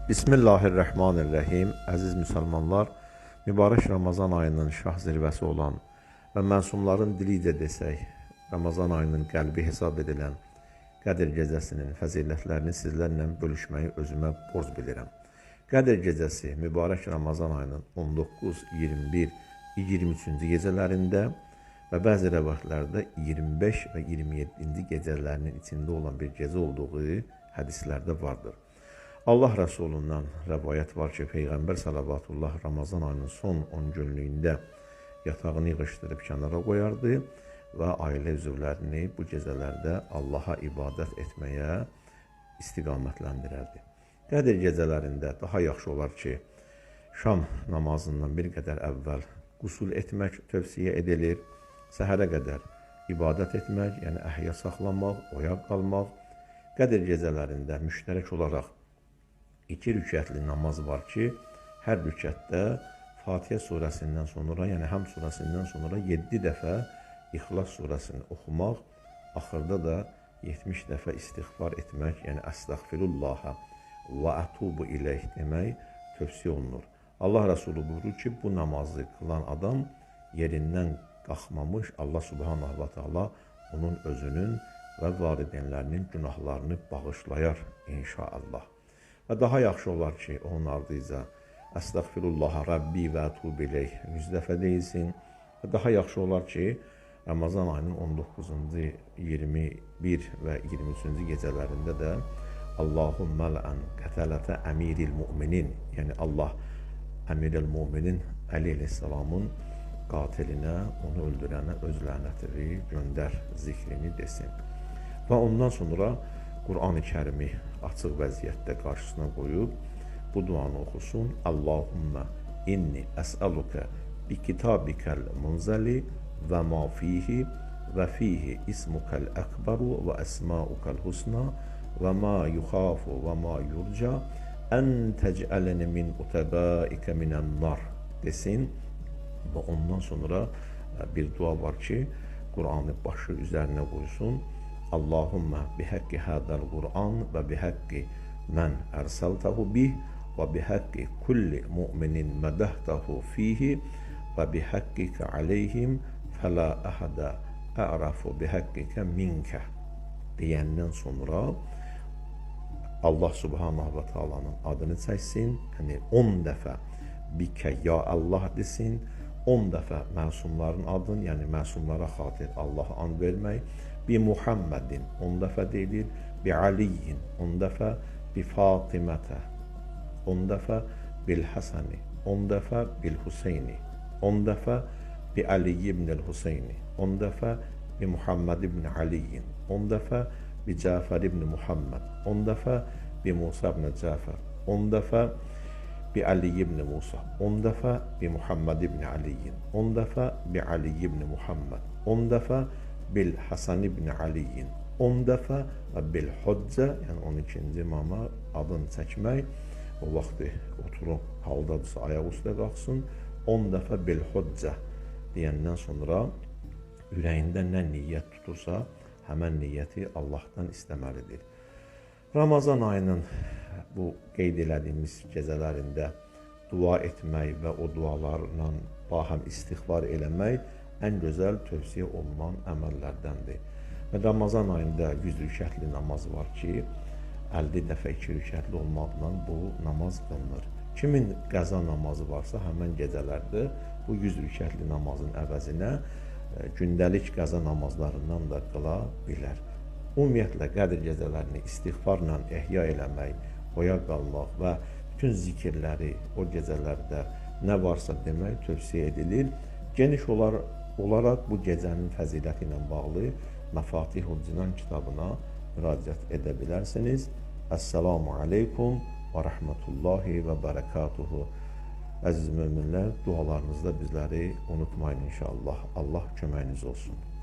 Bismillahirrahmanirrahim. Əziz müsəlmanlar, mübarək Ramazan ayının şah zirvəsi olan və məsumların dili ilə desək, Ramazan ayının qəlbi hesab edilən Qədir gecəsinin fəzilətlərini sizlərlə bölüşməyi özümə borc bilirəm. Qədir gecəsi mübarək Ramazan ayının 19, 21, 23-cü gecələrində və bəzi rəvayətlərdə 25 və 27-ci gecələrinin içində olan bir gecə olduğu hədislərdə vardır. Allah Rəsulundan rəvayət var ki, Peyğəmbər salavatullah Ramazan ayının son 10 günlüyündə yatağını yığışdırıb kənara qoyardı və ailə üzvlərini bu gecələrdə Allaha ibadət etməyə istiqamətləndirərdi. Qədir gecələrində daha yaxşı olar ki, şam namazından bir qədər əvvəl qüsul etmək tövsiyə edilir, səhərə qədər ibadət etmək, yəni əhya saxlamaq, oyaq qalmaq. Qədir gecələrində müştərək olaraq 2 rükətli namaz var ki, hər rükətdə Fatihə surəsindən sonra, yəni Həmd surəsindən sonra 7 dəfə İxlas surəsini oxumaq, axırda da 70 dəfə istiğfar etmək, yəni Əstəğfirullaha və ətubu ileyh demək tövsiyə olunur. Allah Rəsulü buyurur ki, bu namazı qılan adam yerindən qalxmamış Allah Subhanahu və Teala onun özünün və valideynlərinin günahlarını bağışlayar inşallah. Və daha yaxşı olar ki, onun ardınca Əstəğfirullaha Rabbi və ətubu ileyh 100 dəfə deyilsin. Və daha yaxşı olar ki, Ramazan ayının 19-cu, 21 və 23-cü gecələrində də Allahümmə lə'ən qətələtə əmiril müminin, yəni Allah əmiril müminin Əli əleyhissalamın qatilinə, onu öldürənə öz lənətini göndər zikrini desin. Və ondan sonra Qur'an-ı Kərimi açıq vəziyyətdə qarşısına qoyub bu duanı oxusun. Allahümmə inni əsəluke bi kitabikəl munzəli və ma fihi və fihi ismukəl əkbəru və əsmaukəl husna və ma yuxafu və ma yurca ən təcələni min utəbəikə minən nar desin. Və ondan sonra bir dua var ki, Qur'anı başı üzərinə qoysun. Allahümmə bihaqqi hədəl Qur'an və bihaqqi mən ərsəltəhu bih və bihaqqi kulli müminin mədəhtəhu fihi və bihaqqikə aleyhim fələ əhədə ə'rafu bihaqqikə minkə deyəndən sonra Allah Subhanahu və Taala'nın adını çəksin, yəni 10 dəfə bikə ya Allah desin, 10 dəfə məsumların adını, yəni məsumlara xatir Allaha and vermək, bi Muhammedin 10 dəfə deyilir, bi Aliyin 10 dəfə, bi Fatimətə 10 dəfə, bil Həsəni 10 dəfə, bil Hüseyni 10 dəfə, bi Ali ibn Hüseyni 10 dəfə, bi Muhammed ibn Aliyin 10 dəfə, bi Cəfər ibn Muhammed 10 dəfə, bi Musa ibn Cəfər 10 dəfə, bi Ali ibn Musa 10 dəfə, bi Muhammed ibn Aliyin 10 dəfə, bi Ali ibn Muhammed 10 dəfə, bil Həsən ibn Aliyin 10 dəfə və bil Hüccə, yəni 12-ci imama adını çəkmək, o vaxtı oturub haldadırsa ayaq üstə qalxsın, 10 dəfə bil Hüccə deyəndən sonra ürəyində nə niyyət tutursa, həmən niyyəti Allahdan istəməlidir. Ramazan ayının bu qeyd elədiyimiz gecələrində dua etmək və o dualarla bahəm istiğfar eləmək ən gözəl tövsiyə olunan əməllərdəndir. Və Ramazan ayında 100 rükətli namaz var ki, 50 dəfə 2 rükətli olmaqla bu namaz qılınır. Kimin qəza namazı varsa, həmən gecələrdə bu 100 rükətli namazın əvəzinə gündəlik qəza namazlarından da qıla bilər. Ümumiyyətlə, Qədir gecələrini istiğfarla ehya eləmək, oyaq qalmaq və bütün zikirləri o gecələrdə nə varsa demək tövsiyə edilir. Geniş olaraq bu gecənin fəziləti ilə bağlı Məfatihul Cinan kitabına müraciət edə bilərsiniz. Əssalamu aleykum və rəhmətullahi və bərəkatuhu. Əziz möminlər, dualarınızda bizləri unutmayın inşallah. Allah köməyiniz olsun.